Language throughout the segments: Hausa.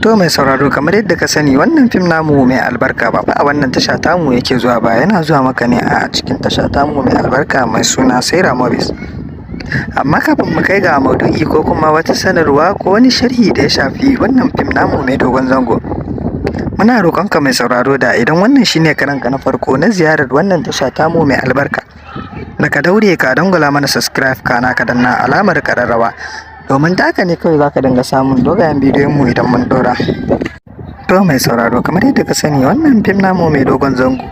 To mai sauraro, kamar yadda ka sani, wannan fim namu mai albarka ba fa a wannan tasha tamu yake zuwa ba, yana zuwa maka ne a cikin tasha tamu mai albarka mai suna Saira Movies. Amma kafin mu kai ga maudu'i ko kuma wata sanarwa ko wani sharhi da ya shafi wannan fim namu mai dogon zango, muna roƙonka, mai sauraro, da idan wannan shine karanka na farko na ziyarar wannan tasha tamu mai albarka, da ka daure ka dangwala mana subscribe, kana ka danna alamar ƙararrawa, domin ta haka ne kawai za ka dinga samun dogayen bidiyon mu idan mun ɗora. To mai sauraro, kamar yadda ka sani, wannan fim namu mai dogon zango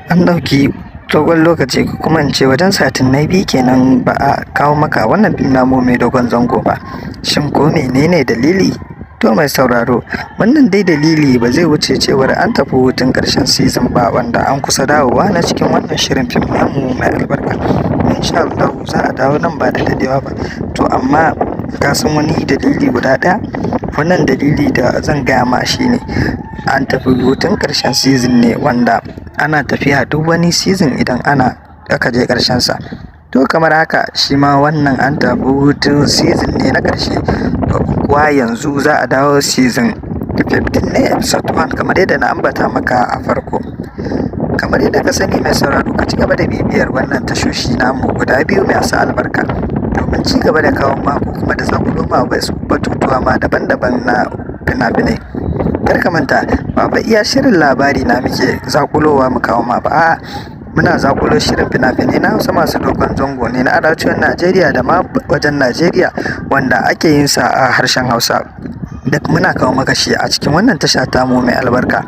an ɗauki dogon lokaci, ko kuma in ce wajen satin 2 kenan, ba a kawo maka wannan fim namu mai dogon zango ba. Shin ko menene dalili? To mai sauraro, wannan dai dalili ba zai wuce cewar an tafi hutun ƙarshen season ba, wanda an kusa dawowa na cikin wannan shirin fim namu mai albarka. Insha Allah za a dawo nan ba da dadewa ba. To amma ka san wani dalili guda ɗaya? Wannan dalili da zan gaya ma shine an tafi hutun ƙarshen season ne, wanda ana tafiya duk wani season idan ana aka je ƙarshen sa. To kamar haka shi ma wannan an tafi hutun season ne na ƙarshe, domin kuwa yanzu za a dawo season 15 ne, episode 1, kamar yadda na ambata maka a farko. Kamar yadda ka sani, mai sauraro, ka ci gaba da bibiyar wannan tashoshi namu guda biyu masu albarka domin ci gaba da kawo ma ko kuma da zakulo ma wasu batutuwa ma daban-daban na fina-finai. Kar ka manta, ba fa iya shirin Labari Na muke zakulowa mu kawo ma ba, a'a, muna zakulo shirin fina-finai na Hausa masu dogon zango ne na arewacin Najeriya da ma wajen Najeriya wanda ake yin sa a harshen Hausa. Duk muna kawo maka shi a cikin wannan tasha tamu mai albarka.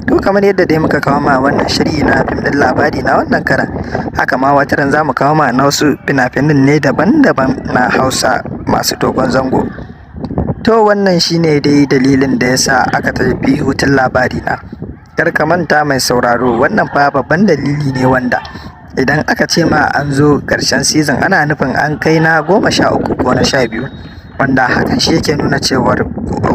To kamar yadda dai muka kawo ma wannan shiri na fim ɗin Labari Na wannan karan, haka ma wataran za mu kawo ma na wasu fina-finan ne daban-daban na Hausa masu dogon zango. To wannan shine dai dalilin da yasa aka tafi hutun Labari Na. Kar ka manta, mai sauraro, wannan fa babban dalili ne, wanda idan aka ce ma an zo ƙarshen season, ana nufin an kai na 13 ko na 12, wanda hakan shi yake nuna cewar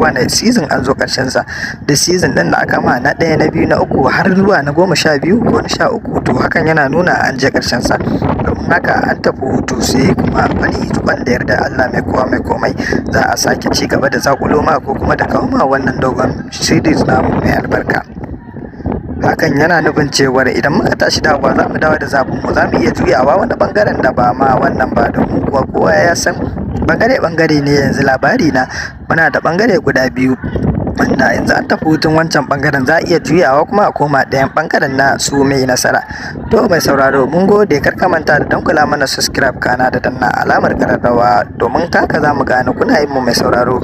wane season an zo ƙarshen sa. Da season ɗin da aka ma na ɗaya, na biyu, na uku, har zuwa na 12 ko na 13, to hakan yana nuna an je ƙarshen sa. Domin haka an tafi hutu, sai kuma wani jikon da yarda Allah mai kowa mai komai za a sake ci gaba da zakulo ma ko kuma da kawo ma wannan dogon series namu mai albarka. Hakan yana nufin cewar idan muka tashi dawowa, za mu dawo da zafin mu, za mu iya juyawa wani bangaren da ba ma wannan ba, domin kuwa kowa ya san bangare bangare ne. Yanzu Labari Na muna da bangare guda biyu, wanda yanzu an tafi hutun wancan bangaren, za a iya juyawa kuma a koma ɗayan bangaren na su Mai Nasara. To mai sauraro, mun gode. Kar ka manta da dangwala mana subscribe, kana da danna alamar kararrawa, domin haka za mu gane kuna yin mu, mai sauraro.